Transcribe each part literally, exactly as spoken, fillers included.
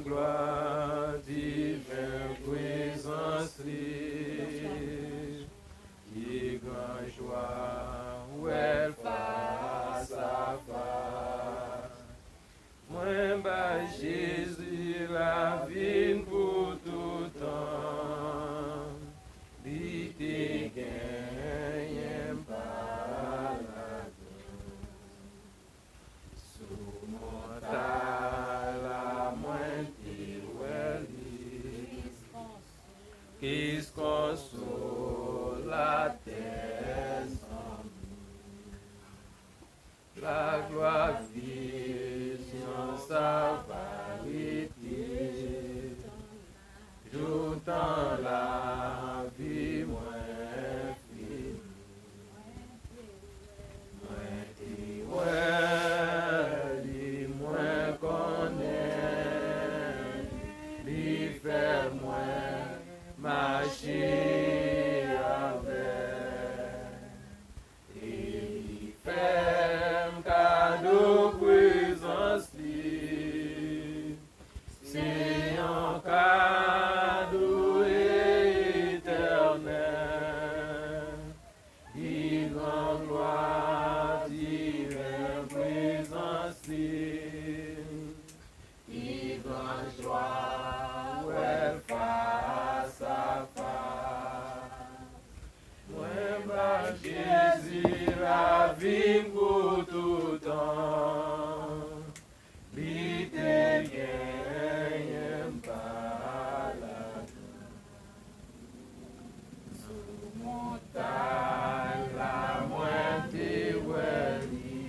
Glwa diven prezans li, ki gran jwa wè l fas a fas. Mwen bay Jezi lavi m pou tout tan, li te genyen m pa ladan. Sou montay la mwen te wè li, Kris konsolatè zanmi. Laglwa vizyon sa va rete, joutan lavi mwen fini. Mwen te wè li, mwen konnen li, li fè mwen mache avè l. E li fè m kado prezans li. Se yon kado etènèl. Ki gran glwa diven prezans li. Ki gran jwa wè l fas a fas. Mwen bay Jezi lavi m pou tout tan. Li te genyen m pa ladan. Sou montay la mwen te wè li,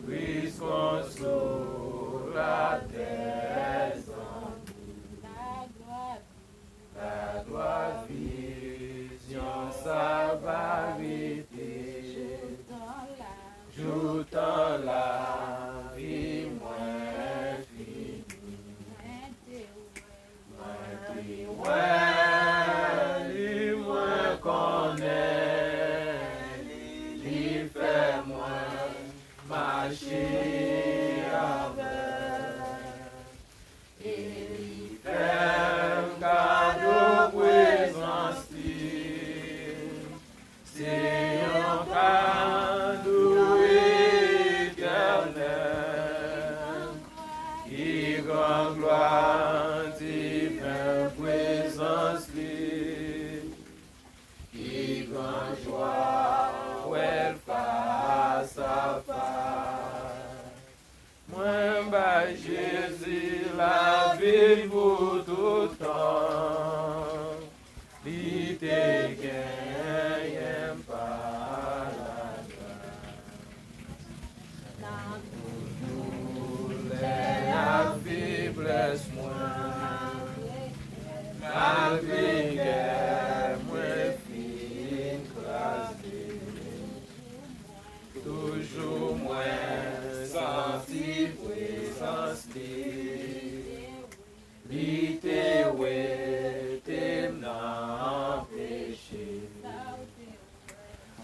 Kris konsolatè zanmi. Laglwa vizyon sa va rete, joutan lavi mwen fini. Mwen te wè li, mwen konnen li, li fè mwen mache avè l. E li fè m kado prezans li. Se yon kado etènèl. Ki gran glwa diven prezans li. Ki gran jwa wè l fas a fas. Mwen bay Jezi lavi m pou tout tan. Li te genyen m pa ladan. Nan tout doulè ak feblès mwen, malgre kè mwen fin kraze, toujou mwen santi prezans li. Li te wete m nan peche.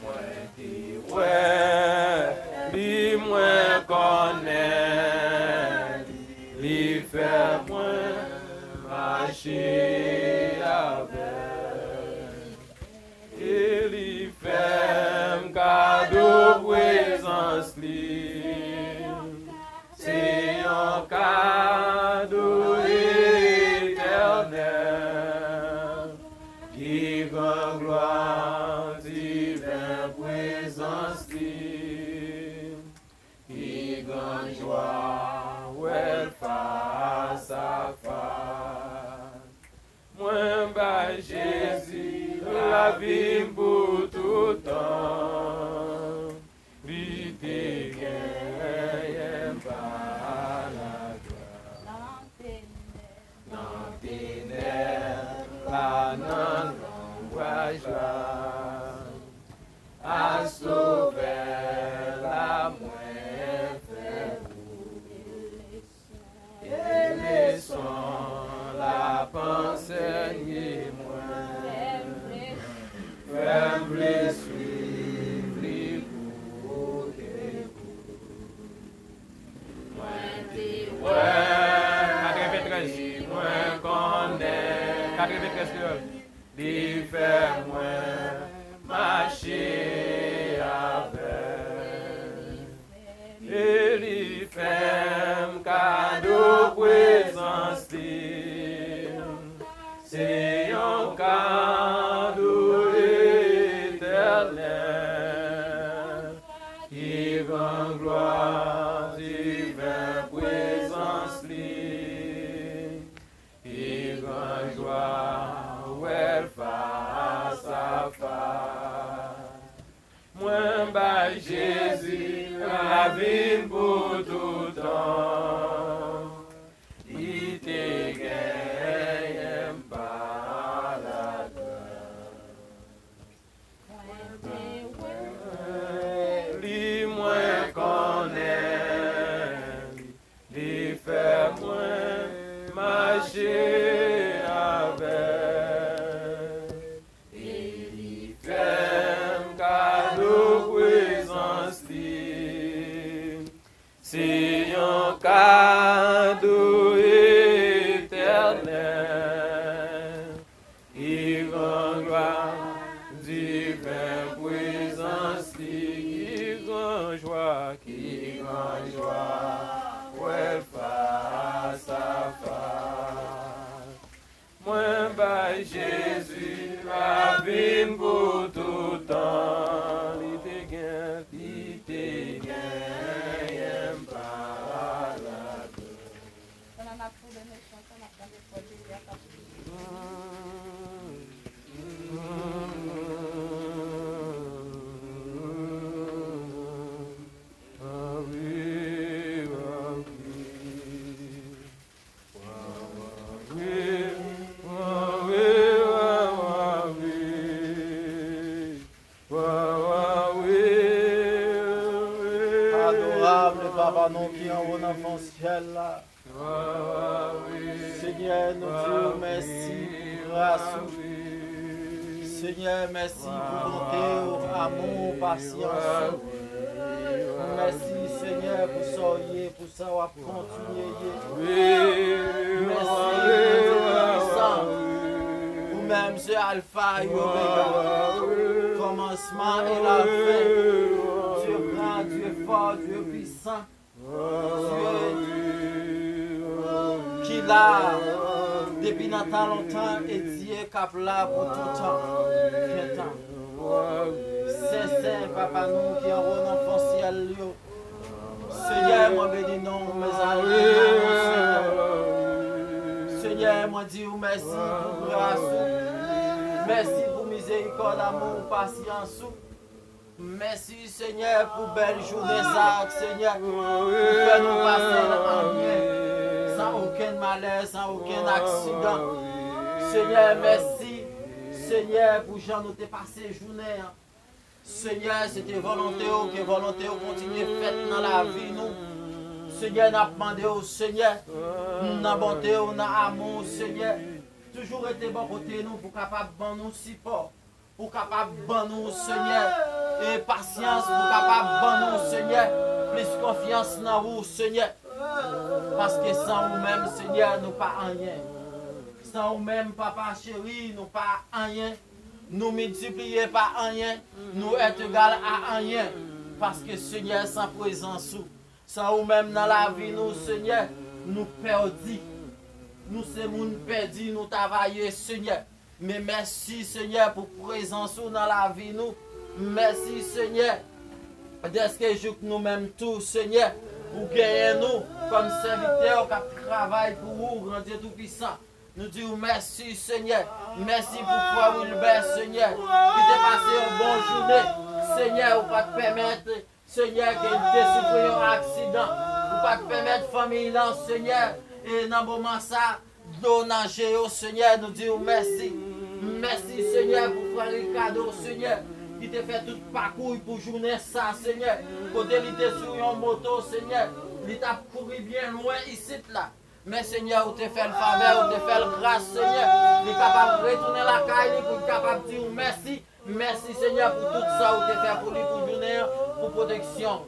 Mwen te wè li, mwen konnen li, li fè mwen mache avè l. E li fè m kado prezans li. Se yon kado etènèl. Ki gran glwa diven prezans li. Ki gran jwa wè l fas a fas. Mwen bay Jezi lavi m pou tout tan. Li te genyen m pa laglwa. Li fè mwen mache avè l. E li fè m kado prezans li. Se yon kado etènèl. Ki gran glwa diven prezans li. Ki gran jwa wè l fas a fas. Mwen bay Jezi lavi m pou toutan. Li te genyen m pa lagras. Mwen te wè li, mwen konnen li. Li fè mwen mache avè l. E li fè m kado prezans li. Se yon kado etènèl. Ki gran glwa diven prezans li. Ki gran jwa, ki gran jwa wè l fas a fas. Mwen bay Jezi lavi m pou toutan. Li te gen, li te genyen m pa lagras. Pandan n ap foule mesyon sa, n ap tande frè Jezi a k ap Adorable Papa nou ki anwo nan fon syèl la. Senyè, nou di w mèsi pou gras ou. Senyè, mèsi pou bonte w, amou w, pasyans ou. Mèsi, Senyè, pou sa w ye, pou sa w ap kontinye ye. Mèsi, Bondye Toupisan. Ou menm se Alfa e Omega, kòmansman e lafen. Dye gran, Dye fò, Dye pwisan. Dye ki la depi nan tan lontan e Dye k ap la pou toutan, gen tan. Sen, sen, Papa nou ki anwo nan fon syèl yo. Senyè, mwen beni non w, mezanmi, Senyè. Senyè, mwen di w mèsi pou gras ou. Mèsi pou mizerikòd, amou, pasyans ou. Mèsi, Senyè, pou bèl jounen sa a, Senyè. Ou fè nou pase l anyen, san okenn malè, san okenn aksidan. Senyè, mèsi, Senyè, pou jan nou te pase jounen an. Senyè, se te volonte w, ke volonte w kontinye fèt nan lavi nou. Senyè, n ap mande w, Senyè, nan bonte w, nan amou w, Senyè, toujou rete bò kote nou pou kapab ban nou sipò, pou kapab ban nou, Senyè, e pasyans, pou kapab ban nou, Senyè, plis konfyans nan ou, Senyè. Paske san ou menm, Senyè, nou pa anyen. San ou menm, Papa cheri, nou pa anyen. Nou miltipliye pa anyen, nou èt egal a anyen. Paske, Senyè, san prezans ou, san ou menm nan lavi nou, Senyè, nou pèdi. Nou se moun pèdi, nou ta va ye, Senyè. Men mèsi, Senyè, pou prezans ou nan lavi nou. Mèsi, Senyè, dèske jouk nou menm tou, Senyè, ou genyen nou kòm sèvitè w k ap travay pou ou, Gran Dye Toupisan. Nou di w mèsi, Senyè. Mèsi pou frè Wilbè, Senyè, ki te pase yon bon jounen. Senyè, ou pa t pèmèt, Senyè, ke l te soufri yon aksidan. Ou pa t pèmèt fanmiy lan, Senyè, e nan moman sa, dlo nan je yo, Senyè, nou di w mèsi. Mèsi, Senyè, pou frè Ricardo, Senyè, ki te fè tout pakou pou jounen sa, Senyè. Kote li te sou yon moto, Senyè, li t ap kouri byen lwen isit la. Men, Senyè, ou te fè l favè, ou te fè l gras, Senyè. Li kapab retounen lakay li pou l kapab di w mèsi. Mèsi, Senyè, pou tout sa ou te fè pou li pou jounen an, pou pwoteksyon.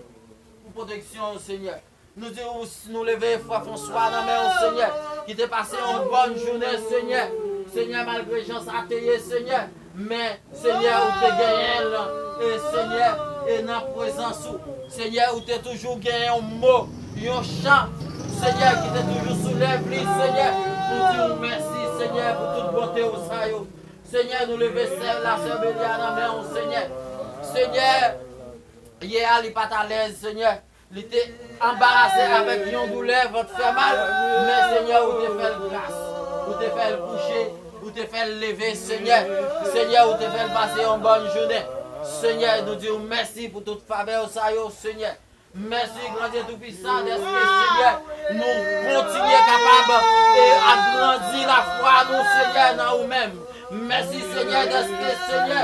Pou pwoteksyon, Senyè. Nou di w, nou leve frè Fwanswa nan men w, Senyè, ki te pase yon bòn jounen, Senyè. Senyè, malgre jan sa te ye, Senyè, men, Senyè, ou te genyen l, e Senyè, e nan prezans ou, Senyè, ou te toujou gen yon mo, yon chan, Senyè, ki te toujou sou lèv li, Senyè. Nou di w mèsi, Senyè, pou tout bonte ou sa yo. Senyè, nou leve sè, la sè Belia nan men w, Senyè. Senyè, yè a li pa t alèz, Senyè. Li te anbarase avèk yon doulè, vant fè mal, men Senyè, ou te fè l gras. Ou te fè l kouche, ou te fè l leve, Senyè. Senyè, ou te fè l pase yon bòn jounen. Senyè, nou di w mèsi pou tout favè w sa yo, Senyè. Mèsi, Gran Dye Toupisan, dèske, Senyè, nou kontinye kapab e agrandi lafwa nou, Senyè, nan ou menm. Mèsi, Senyè, dèske, Senyè,